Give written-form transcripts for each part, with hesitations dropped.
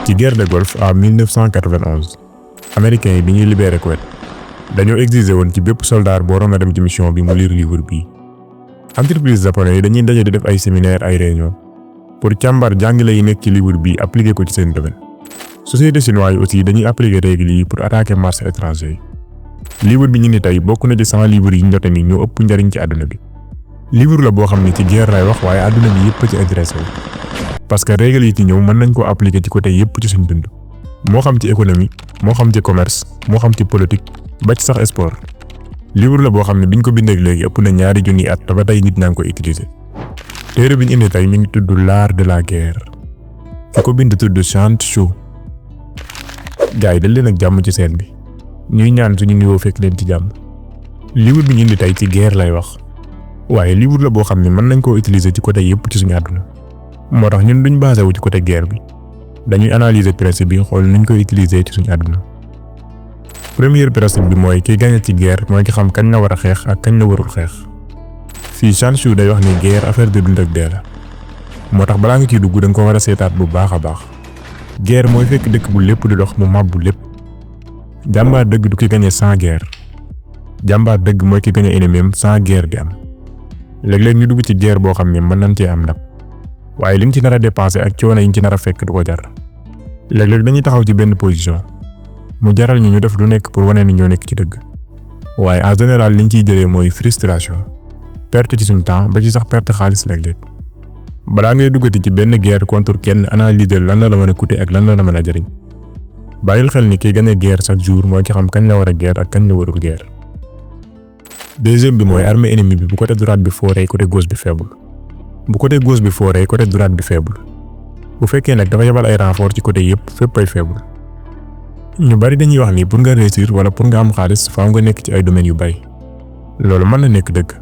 ci guerre de Golfe en 1991 américains yi bi ñuy libéré Kuwait dañoo exiger woon ci bépp soldat boo doon dem ci mission bi mu lire livre bii. entreprise japonais yi dañuy daje di def ay séminaire ay réunion pour càmbar jàngale yi nekk ci livre bi appliquer ko ci seen domaine. société chinois yi aussi dañuy appliquer règles yi pour attaquer marché étranger yi. livre bi ñu ni tey bokk na ci 100 livres yi ñu jote ni ñoo ëpp njariñ ci àdduna bi. livre la boo xam ne ci guerre lay wax waaye àdduna bi yëpp ci intéressé wu. parce que règles yi ci ñëw mën nañ koo appliquer ci côté yëpp ci suñ dund. moo xam ci économie moo xam ci commerce moo xam ci politique ba ci sax sport. livre la boo xam ne biñ ko bindee léegi ëpp na 2 junni at te ba tey nit ñaa ngi ko utiliser. téere bi ñu indi tey mi ngi tudd l'art de la guerre. ki ko bind tudd Sun Tzu. gars yi dal leen ak jàmm ci seen bi. ñuy ñaan suñu niveau fekk leen ci jàmm. livre bi ñu indi tey ci guerre lay wax. waaye livre la boo xam ne mën nañ koo utiliser ci côté yëpp ci suñu àdduna. moo tax ñun duñ basé wu ci côté guerre bi. dañuy analyser principe bi xool nuñ koy utiliser ci suñu àdduna. premier principe bi mooy kiy gagné ci guerre mooy ki xam kañ la war a xeex ak kañ la warul xeex. fii Sun Tzu day wax ni guerre affaire de dund ak dee la. moo tax balaa nga ciy dugg da nga ko war a seetaat bu baax a baax. guerre mooy fekk dëkk bu lépp di dox mu màbbu lépp. jàmbaar dëgg du ki gagné sans guerre. jàmbaar dëgg mooy ki gagné ennemi sans guerre di am. léeg-léeg ñu dugg ci guerre boo xam ne mën nañ cee am ndam. waaye liñ ci nar a dépensé ak coono yiñ ci nar a fekk du ko jar. léeg-léeg dañuy taxaw ci benn position. mu jaral ñu def lu nekk pour wane ni ñoo nekk ci dëgg. waaye en général liñ ciy jëlee mooy frustration. perte ci suñu temps ba ci sax perte xaalis léeg-léeg. balaa ngay duggati ci benn guerre contre kenn analyser lan la mën a coûter ak lan la mën a jariñ. bàyyil xel ni kiy gagné guerre chaque jour mooy ki xam kañ la war a guerre ak kañ la warul guerre. deuxième bi mooy armée ennemie bi bu côté droite bi fooree côté gauche bi faible. bu côté gauche bi fooree côté droite bi faible. bu fekkee nag dafa yebal ay renfort ci côté yëpp fépp ay faible. ñu bari dañuy wax ni pour nga réussir wala pour nga am xaalis faaw nga nekk ci ay domaines yu bari. loolu mën na nekk dëgg.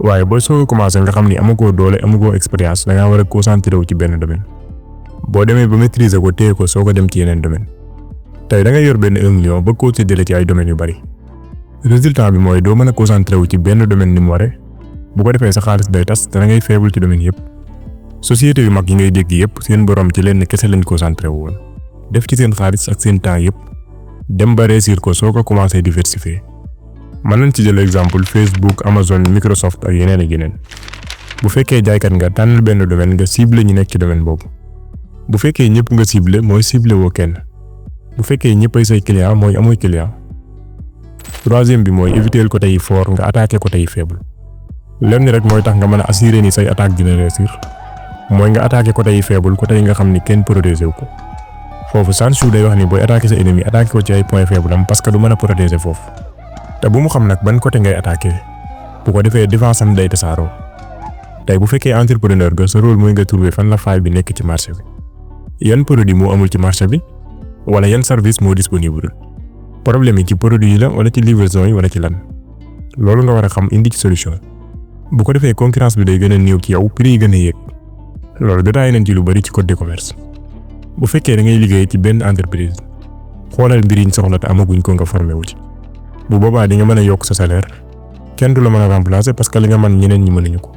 waaye booy soog a commencé nga xam ni amagoo doole amagoo expérience da ngaa war a concentré wu ci benn domaine. boo demee ba maîtriser ko téye ko soog a dem ci yeneen domaine. tey da ngay yor benn 1 million ba ko séddale ci ay domaines yu bari. résultat bi mooy doo mën a concentré wu ci benn domaine ni mu waree. bu ko defee sa xaalis day tas te da ngay faible ci domaine yëpp. société yu mag yi ngay dégg yëpp seen borom ci lenn kese lañ concentré wu woon. def ci seen xaalis ak seen temps yëpp. dem ba réussir ko soo ko commencé diversifier. mën nañ ci jël exemple Facebook Amazon Microsoft ak yeneen ak yeneen. bu fekkee jaaykat nga tànnal benn domaine nga ciblé ñi nekk ci domaine boobu. bu fekkee ñëpp nga ciblé mooy ciblé woo kenn. bu fekkee ñëpp ay say client mooy amuy client. troisième bi mooy éviter côté yi fort nga attaquer côté yi faible. lenn rek mooy tax nga mën a assurer ni say attaque dina réussir. mooy nga attaquer côté yi faible côté yi nga xam ni kenn protéger wu ko. foofu Sun Tzu day wax ni booy attaquer sa ennemi attaquer ko ci ay point faible am parce que du mën a protéger foofu. te bu mu xam nag ban côté ngay attaquer. bu ko defee défense am day tasaaroo. tey bu fekkee entrepreneur nga sa rôle mooy nga trouver fan la faille bi nekk ci marché bi. yan produit moo amul ci marché bi. wala yan service moo disponible. problème yi ci produit yi la wala ci livraison yi wala ci lan. loolu nga war a xam indi ci solution. bu ko defee concurrence bi day gën a néew ci yow prix yi gën a yéeg. loolu détaillé nañ ci lu bari ci code de commerce. bu fekkee da ngay liggéey ci benn entreprise. xoolal mbir yi ñu soxla te amaguñ ko nga formé wu ci. bu boobaa di nga mën a yokk sa salaire. kenn du la mën a remplacer parce que li nga mën ñeneen ñi mënuñu ko.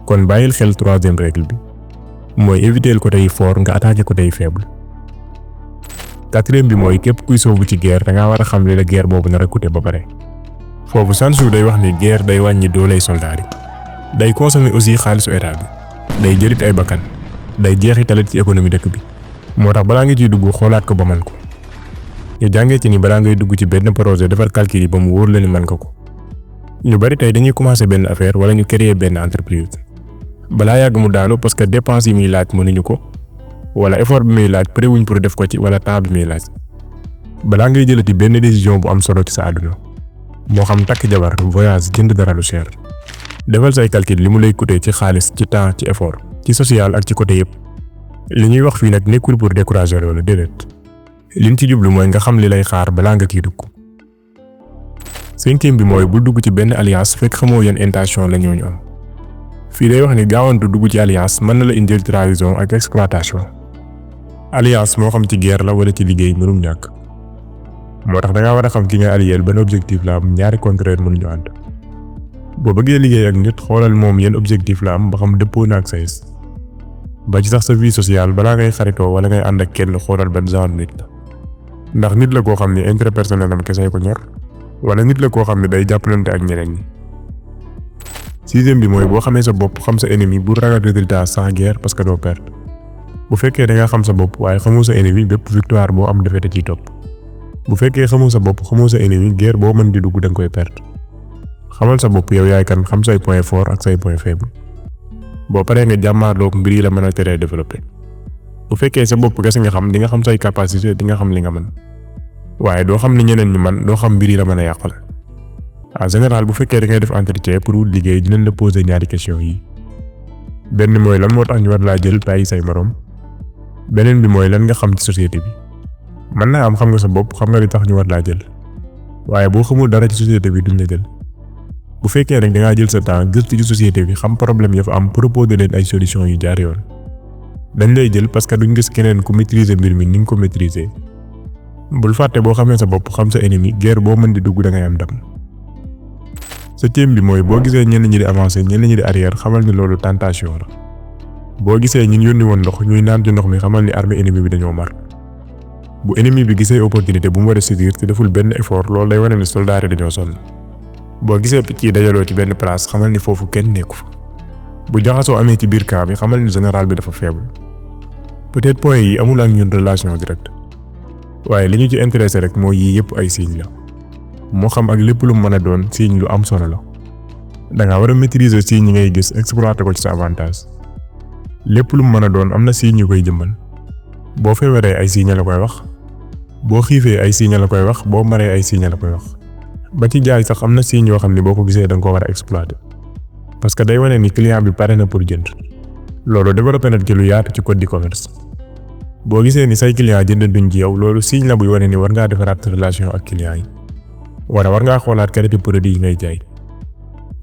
kon bàyyil xel troisième règle bi. mooy éviter côté yi fort nga attaquer côté yi faible. quatrième bi mooy képp kuy soobu ci guerre da ngaa war a xam li la guerre boobu nar a coûter ba pare. foofu Sun Tzu day wax ni guerre day wàññi dooley soldat yi. day consommer aussi xaalisu état bi. day jëlit ay bakkan. day jeexitalit ci économie dëkk bi. moo tax balaa nga ciy dugg xoolaat ko ba man ko. ñu jàngee ci ni balaa ngay dugg ci benn projet defar calcul yi ba mu wóor la ni mën nga ko. ñu bari tey dañuy commencer benn affaire wala ñu créer benn entreprise. balaa yàgg mu daanu parce que dépense yi muy laaj mënuñu ko. wala effort bi muy laaj pré wuñ pour def ko ci wala temps bi muy laaj. balaa ngay jëlati benn décision bu am solo ci sa àdduna. moo xam takk jabar voyage jënd dara lu cher. defal say calcul li mu lay coûter ci xaalis ci temps ci effort. ci social ak ci côté yëpp. li ñuy wax fii nag nekkul pour décourager wala déedéet. liñ ci jublu mooy nga xam li lay xaar balaa nga kiy dugg. cinquième bi mooy bul dugg ci benn alliance fekk xamoo yan intention la ñooñu am. fii day wax ni gaawantu dugg ci alliance mën na la indil trahison ak exploitation. alliance moo xam ci guerre la wala ci liggéey mënum ñàkk. moo tax da ngaa war a xam ki nga allier ban objectif la am ñaari contraire mënuñu ànd. boo bëggee liggéey ak nit xoolal moom yan objectif la am ba xam dëppoo na ak sayis. ba ci sax sa vie sociale balaa ngay xaritoo wala ngay ànd ak kenn xoolal ban genre nit la. ndax nit la koo xam ne intérêt personnel am kese ko ñor wala nit la koo xam ne day jàppalante ak ñeneen ñi. 6e bi mooy boo xamee sa bopp xam sa ennemi bu ragal résultat sans guerre parce que doo perte. bu fekkee da nga xam sa bopp waaye xamoo sa ennemi bépp victoire boo am defete ciy topp. bu fekkee xamoo sa bopp xamoo sa ennemi guerre boo mën di dugg da nga koy perte. xamal sa bopp yow yaay kan xam say point fort ak say point faible. boo paree nga jàmmaarloog mbir yi la mën a teree développé. bu fekkee sa bopp kese nga xam di nga xam say capacité di nga xam li nga mën. waaye doo xam ne ñeneen ñi man doo xam mbir yi la mën a yàqal. en général bu fekkee da ngay def entretien pour wut liggéey dinañ la poser ñaari question yi. benn mooy lan moo tax ñu war laa jël bàyyi say morom. beneen bi mooy lan nga xam ci société bi. mën naa am xam nga sa bopp xam nga li tax ñu war laa jël. waaye boo xamul dara ci société bi duñ la jël. bu fekkee rek da ngaa jël sa temps gëstu ci société bi xam problème ya fa am proposer leen ay solution yu jaar yoon. dañ lay jël parce que duñ gis keneen ku maîtriser mbir mi ni nga ko maîtriser. bul fàtte boo xamee sa bopp xam sa ennemi guerre boo mën di dugg da ngay am ndam. 7e bi mooy boo gisee ñenn ñi di avancer ñenn ñi di arrière xamal ni loolu tentation la. boo gisee ñun yónni woon ndox ñuy naan ci ndox mi xamal ni armée ennemi bi dañoo mar. bu ennemi bi gisee opportunité bu mu war a saisir te deful benn effort loolu day wane ni soldats yi dañoo sonn. boo gisee picc yi dajaloo ci benn place xamal ni foofu kenn nekku fa. bu jaxasoo amee ci biir camp bi xamal ni général bi dafa faible. peut-être point yi amul ak ñun relation directe. waaye li ñu ci intéressé rek mooy yii yëpp ay signe la. moo xam ak lépp lu mën a doon signe lu am solo la. da nga war a maîtriser signe yi ngay gis exploiter ko ci sa avantage. lépp lu mën a doon am na signe yu koy jëmmal. boo feebaree ay signe la koy wax. boo xiifee ay signe la koy wax boo maree ay signe la koy wax. ba ci jaay sax am na signe yoo xam ni boo ko gisee da nga ko war a exploiter. parce que day wane ni client bi pare na pour jënd. loolu développé na ci lu yaatu ci code du commerce. boo gisee ni say client jëndanduñ ci yow loolu signe la buy wane ni war ngaa defaraat relation ak client yi. war ngaa xoolaat qualité produit yi ngay jaay.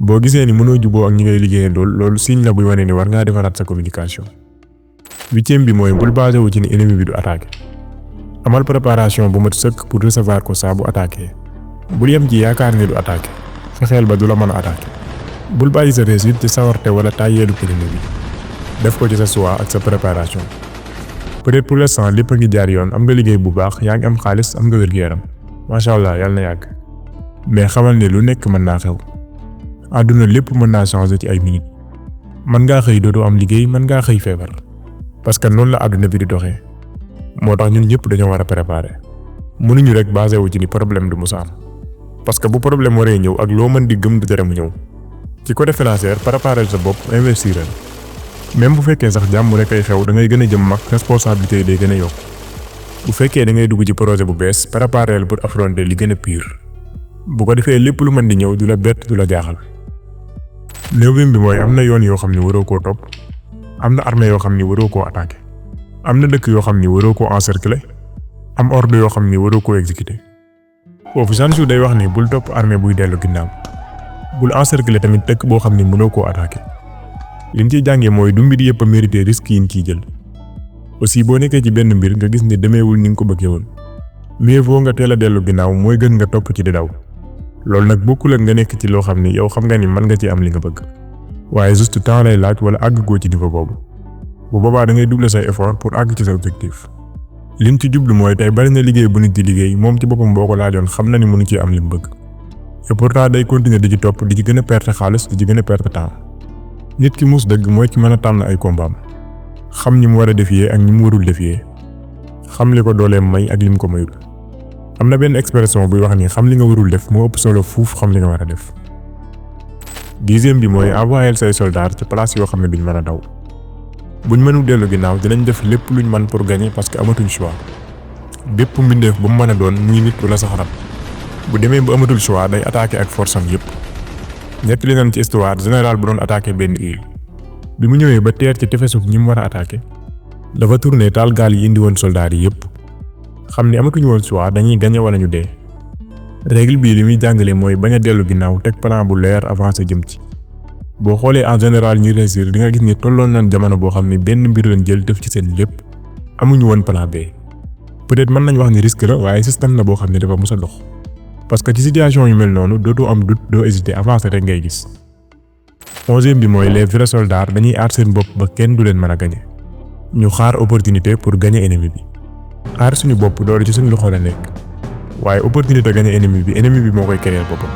boo gisee ni mënoo juboo ak ñi ngay liggéeyee loolu signe la buy wane ni war ngaa defaraat sa communication. 8e bi mooy bul basé wu ci ni ennemi bi du attaqué. amal préparation bu mat sëkk pour recevoir ko saa bu attaqué. bul yem ci yaakaar ni du attaqué. fexeel ba du la mën a attaqué. bul bàyyi sa réussite ci sawarte wala tàyyeelu ennemi bi. def ko ci sa choix ak sa préparation. peut-être pour l'instant lépp a ngi jaar yoon am nga liggéey bu baax yaa ngi am xaalis am nga wér-gu-yaram. macha allah yàlla na yàgg. mais xamal ne lu nekk mën naa xew. àdduna lépp mën naa changer ci ay minutes. mën ngaa xëy dootoo am liggéey mën ngaa xëy feebar. parce que noonu la àdduna bi di doxee. moo tax ñun ñëpp dañoo war a préparer. mënuñu rek basé wu ci ni problème du musa am. parce que bu problème waree ñëw ak loo mën di gëm du tere mu ñëw. ci côté financier préparer sa bopp investir. même bu fekkee sax jàmm rek ay xew da ngay gën a jëm mag responsabilité yi day gën a yokk. bu fekkee da ngay dugg ci projet bu bees préparer pour affronter li gën a pire. bu ko defee lépp lu mën di ñëw du la bett du la jaaxal. 9e bi mooy am na yoon yoo xam ni waroo koo topp. am na armée yoo xam ni waroo koo attaqué. am na dëkk yoo xam ni waroo koo encercler. am ordre yoo xam ni waroo koo exécuter. foofu Sun Tzu day wax ni bul topp armée buy dellu ginnaaw. bul encercler tamit dëkk boo xam ni mënoo koo attaqué. liñ ciy jàngee mooy du mbir yëpp a mérité risque yi ñu ciy jël. aussi boo nekkee ci benn mbir nga gis ni demeewul ni nga ko bëggee woon. mieux vaut nga teel a dellu ginnaaw mooy gën nga topp ci di daw. loolu nag bokkul ak nga nekk ci loo xam ni yow xam nga ni mën nga ci am li nga bëgg. waaye juste temps lay laaj wala àgg goo ci niveau boobu. bu boobaa da ngay doubler say effort pour àgg ci sa objectif. liñ ci jublu mooy tey bari na liggéey bu nit di liggéey moom ci boppam boo ko laajoon xam na ni mënu ci am li mu bëgg. et pourtant day continuer di ci topp di ci gën a perte xaalis di ci gën a perte temps. nit ki muus dëgg mooy ki mën a tànn ay combat xam ñi mu war a défier ak ñi mu warul défier. xam li ko dooleem may ak li mu ko mayul. am na benn expression buy wax ni xam li nga warul def moo ëpp solo fuuf xam li nga war a def. 10e bi mooy envoyer say soldats ci place yoo xam ne duñ mën a daw. buñ mënul dellu ginnaaw dinañ def lépp luñ mën pour gagner parce que amatuñ choix. bépp mbindeef bu mu mën a doon muy nit wala sax rab. bu demee ba amatul choix day attaquer ak force am yépp. ñett li nañ ci histoire général bu doon attaquer benn île. bi mu ñëwee ba teer ci tefesu ñi mu war a attaquer. dafa tourner taal gaal yi indi woon soldats yi yépp. xam ni amatuñu woon choix dañuy gagner wala ñu dee. règle bii li muy jàngale mooy bañ a dellu ginnaaw teg plan bu leer avancé jëm ci. boo xoolee en général ñi réussir di nga gis ni tolloon nañ jamono boo xam ni benn mbir lañ jël def ci seen lépp. amuñu woon plan B. peut-être mën nañ wax ni risque la waaye système la boo xam ne dafa mës a dox. parce que ci situation yu mel noonu dootoo am doute doo hésiter avancer rek ngay gis. 11e bi mooy les vrais soldats dañuy aar seen bopp ba kenn du leen mën a gagner. ñu xaar opportunité pour gagner ennemi bi. aar suñu bopp doole ci suñu loxo la nekk waaye opportunité gagner ennemi bi moo koy créer boppam.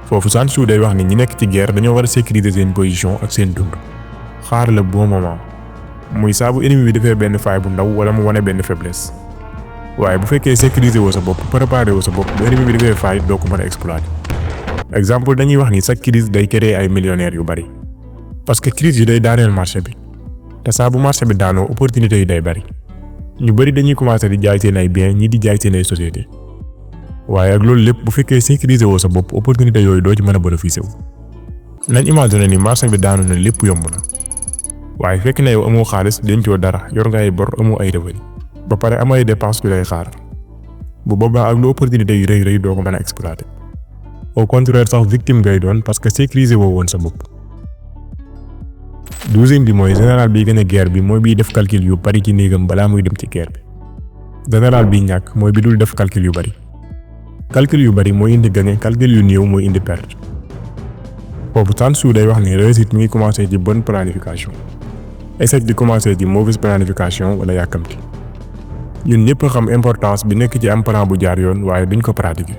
foofu Sun Tzu day wax ni ñi nekk ci guerre dañoo war a sécuriser seen position ak seen dund. xaar le bon moment muy saa bu ennemi bi defee benn faille bu ndaw wala mu wane benn faiblesse. waaye bu fekkee sécuriser woo sa bopp préparer woo sa bopp bu ennemi bi defee faille doo ko mën a exploiter. exemple dañuy wax ni chaque crise day créer ay millionnaires yu bari parce que crise yi day daaneel marché bi te saa bu marché bi daanoo opportunité yi day bari. ñu bari dañuy commencer di jaay seen ay biens ñi di jaay seen ay société waaye ak loolu lépp bu fekkee sécuriser woo sa bopp opportunité yooyu doo ci mën a bénéficier wu. nañ imaginer ni marché bi daanu na lépp yomb na waaye fekk na yow amoo xaalis dencoo dara yor nga ay bor amoo ay revenu ba pare am ay dépenses yu lay xaar bu boobaa ak lu opportunité yu rëy doo ko mën a exploiter. au contraire sax victime ngay doon parce que sécuriser woo woon sa bopp. 12e bi mooy général bi gën a guerre bi mooy biy def calcul yu bari ci néegam balaa muy dem ci guerre bi. général bi ñàkk mooy bi dul def calcul yu bari. calcul yu bari mooy indi gagner, calcul yu néew mooy indi perte. foofu Sun Tzu day wax ni réussite mi ngi commencé ci bonne planification. échec di commencé ci mauvaise planification wala yàkkamti. ñun ñëpp xam importance bi nekk ci am plan bu jaar yoon waaye duñ ko pratiquer.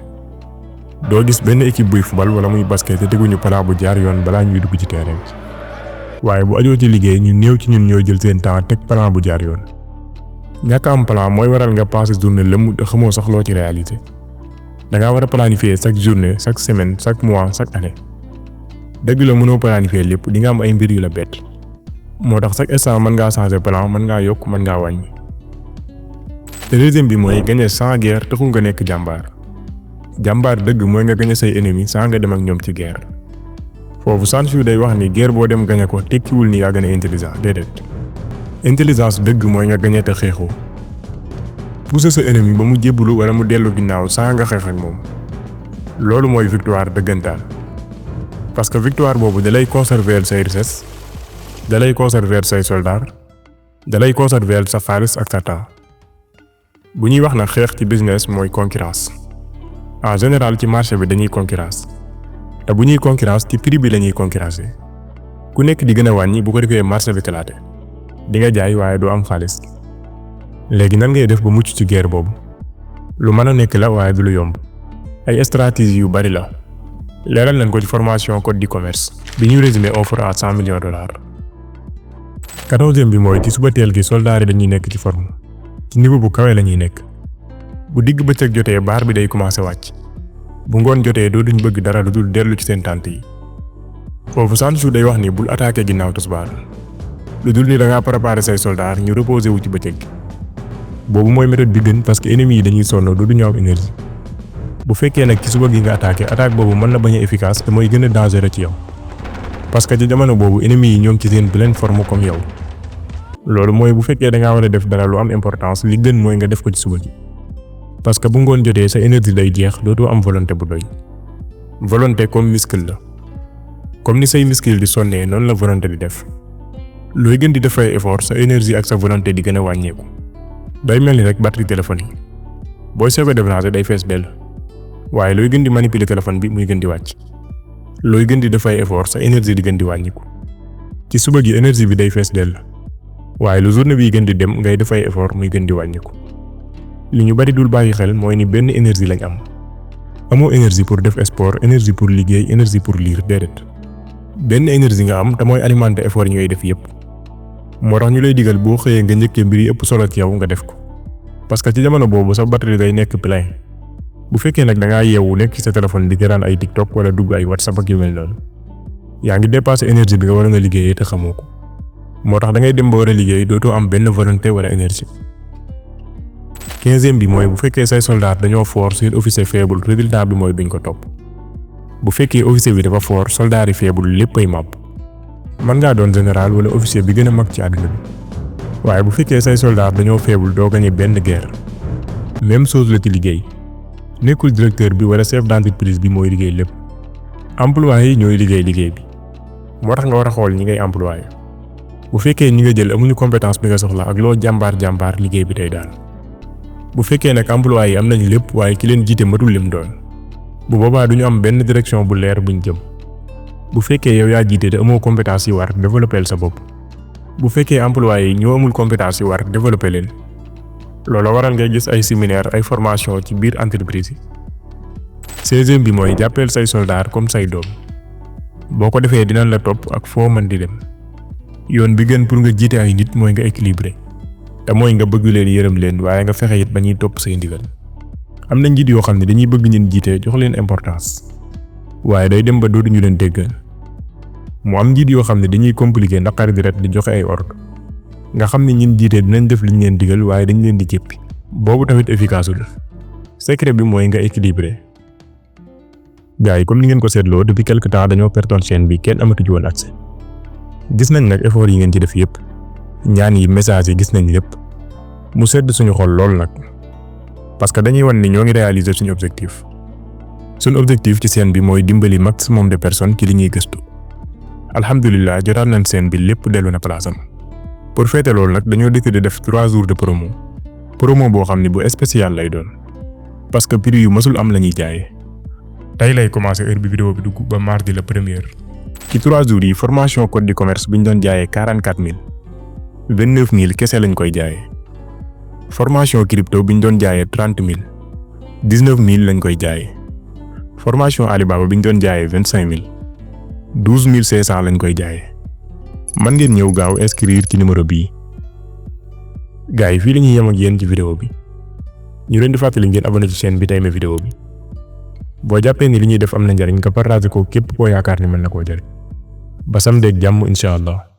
doo gis benn équipe buy football wala muy basket te teguñu plan bu jaar yoon balaa ñuy dugg ci terrain bi. waaye bu ajoo ci liggéey ñu néew ci ñun ñoo jël seen temps teg plan bu jaar yoon. ñàkk am plan mooy waral nga passer journée lëmm te xamoo sax loo ci réalité. da ngaa war a planifier chaque journée chaque semaine chaque mois chaque année. dëgg la mënoo planifier lépp di nga am ay mbir yu la bett. moo tax chaque instant mën ngaa changer plan mën ngaa yokk mën ngaa wàññi. te deuxième bi mooy gagner sans guerre taxul nga nekk jàmbaar. jàmbaar dëgg mooy nga gagner say ennemis sans nga dem ak ñoom ci guerre. foofu Sun Tzu day wax ni guerre boo dem gagner ko tekkiwul ni yaa gën a intelligent déedéet. intelligence dëgg mooy nga gagner te xeexoo. pousser sa ennemi ba mu jébbalu wala mu dellu ginnaaw sans nga xeex ak moom. loolu mooy victoire dëggantaan. parce que victoire boobu dalay conserver say richesse, dalay conserver say soldats, dalay conserver sa xaalis ak sa temps. bu ñuy wax na xeex ci business mooy concurrence. en général ci marché bi dañuy concurrence. te bu ñuy concurrence ci prix bi la ñuy concurrencer. ku nekk di gën a wàññi bu ko defee marché bi kalaate. di nga jaay waaye doo am xaalis. léegi nan ngay def ba mucc ci guerre boobu. lu mën a nekk la waaye du lu yomb. ay stratégie yu bari la. leeral nañ ko ci formation code du commerce. bi ñuy résumé offre à $100 millions. 14e bi mooy ci suba teel gi soldats yi dañuy nekk ci forme. ci niveau bu kawe la ñuy nekk. bu digg bëccëg jotee baar bi day commencé wàcc. bu ngoon jotee doo duñ bëgg dara lu dul dellu ci seen tànt yi. foofu Sun Tzu day wax ni bul attaqué ginnaaw tisbaar. lu dul ni da ngaa préparé say soldats ñu reposé wu ci bëccëg gi. boobu mooy méthode bi gën parce que ennemis yi dañuy sonn doo duñu am énergie. bu fekkee nag ci suba gi nga attaque boobu mën na bañ a efficace te mooy gën a dangereux ci yow. parce que ci jamono boobu ennemis yi ñoo ngi ci seen pleine forme comme yow. loolu mooy bu fekkee da ngaa war a def dara lu am importance li gën mooy nga def ko ci suba gi. parce que bu ngoon jotee sa énergie day jeex dootoo am volonté bu doy. volonté comme muscle la. comme ni say muscle di sonnee noonu la volonté di def. looy gën di def ay effort sa énergie ak sa volonté di gën a wàññeeku. day mel ni rek batterie téléphone yi. booy soog a débranché day fees dell. waaye looy gën di manipuler téléphone bi muy gën di wàcc. looy gën di def ay effort sa énergie di gën di wàññiku. ci suba gi énergie bi day fees dell. waaye lu journée bi gën di dem ngay def ay effort muy gën di wàññiku. li ñu bari dul bàyyi xel mooy ni benn énergie lañ am. amoo énergie pour def sport énergie pour liggéey énergie pour lire déedéet. benn énergie nga am te mooy alimenter effort yi ngay def yépp. moo tax ñu lay digal boo xëyee nga njëkkee mbir yi ëpp solo ci yow nga def ko. parce que ci jamono boobu sa batterie day nekk plein. bu fekkee nag da ngaa yeewu nekk ci sa téléphone di gëraan ay TikTok wala dugg ay WhatsApp ak yu mel noonu. yaa ngi dépassé énergie bi nga waroon a liggéeyee te xamoo ko. moo tax da ngay dem ba war a liggéey dootoo am benn volonté wala énergie. 15e bi mooy bu fekkee say soldats dañoo fort seen officier faible résultat bi mooy duñ ko topp. bu fekkee officier bi dafa fort soldats yi faible léppay màbb. mën ngaa doon général wala officier bi gën a mag ci àdduna bi. waaye bu fekkee say soldats dañoo faible doo gagné benn guerre. même chose la ci liggéey. nekkul directeur bi wala chef d'entreprise bi mooy liggéey lépp. employés yi ñooy liggéey bi. moo tax nga war a xool ñi ngay employé. bu fekkee ñi nga jël amuñu compétence bi nga soxla ak loo jàmbaar liggéey bi tey daal. bu fekkee nag employés yi am nañu lépp waaye ki leen jiite matul lim doon. bu boobaa duñu am benn direction bu leer buñ jëm. bu fekkee yow yaa jiite te amoo compétence yi war développer sa bopp. bu fekkee employé yi ñoo amul compétence yi war développer leen loolu waral ngay gis ay séminaire ay formation ci biir entreprise yi. 16e bi mooy jàppeel say soldat comme say doom boo ko defee dinañ la topp ak foo mën di dem. yoon bi gën pour nga jiite ay nit mooy nga équilibré te mooy nga bëgg leen yërëm leen waaye nga fexe it ba ñuy topp say ndigal. am na njiit yoo xam ne dañuy bëgg ñeen jiite jox leen importance waaye day dem ba dootuñu leen déggal. mu am njiit yoo xam ne dañuy compliqué naqari direct di joxe ay ordre nga xam ne ñin jiite dinañ def liñ leen digal waaye dañ leen di jéppi. boobu tamit efficaceul. secret bi mooy nga équilibré. gars yi comme ni ngeen ko seetloo depuis quelque temps dañoo pertoon chaîne bi kenn amatu ci woon accès. gis nañ nag effort yi ngeen ci def yépp ñaan yi message yi gis nañ lépp mu sedd suñu xol lool nag parce que dañuy wan ni ñoo ngi réaliser suñu objectif. suñu objectif ci chaîne bi mooy dimbali maximum de personnes ci li ñuy gëstu. alhamdulilah jotaat nañ chaîne bi lépp dellu na place am. pour fêter loolu nag dañoo décidé def 3 jours de promo boo xam ni bu spécial lay doon parce que prix yu mësul am la ñuy jaayee. tey lay commencer heure bi vidéo bi dugg ba mardi la première. ci 3 jours yi formation code du commerce bi ñu doon jaayee 44000 29000 kese lañ koy jaayee. formation crypto bi ñu doon jaayee 30000 19000 lañ koy jaayee. formation Alibaba bi ñu doon jaayee 25000 12500 lañ koy jaayee. man ngeen ñëw gaaw inscrire ci numéro bii. gars yi fii la ñuy yem ak yéen ci vidéo bi ñu leen di fàttali ngeen abonné ci chaîne bi tey ma vidéo bi boo jàppee ni li ñuy def am na njariñ nga partager ko képp koo yaakaar ni mën na koo jariñ ba samedi ak jàmm incha allah.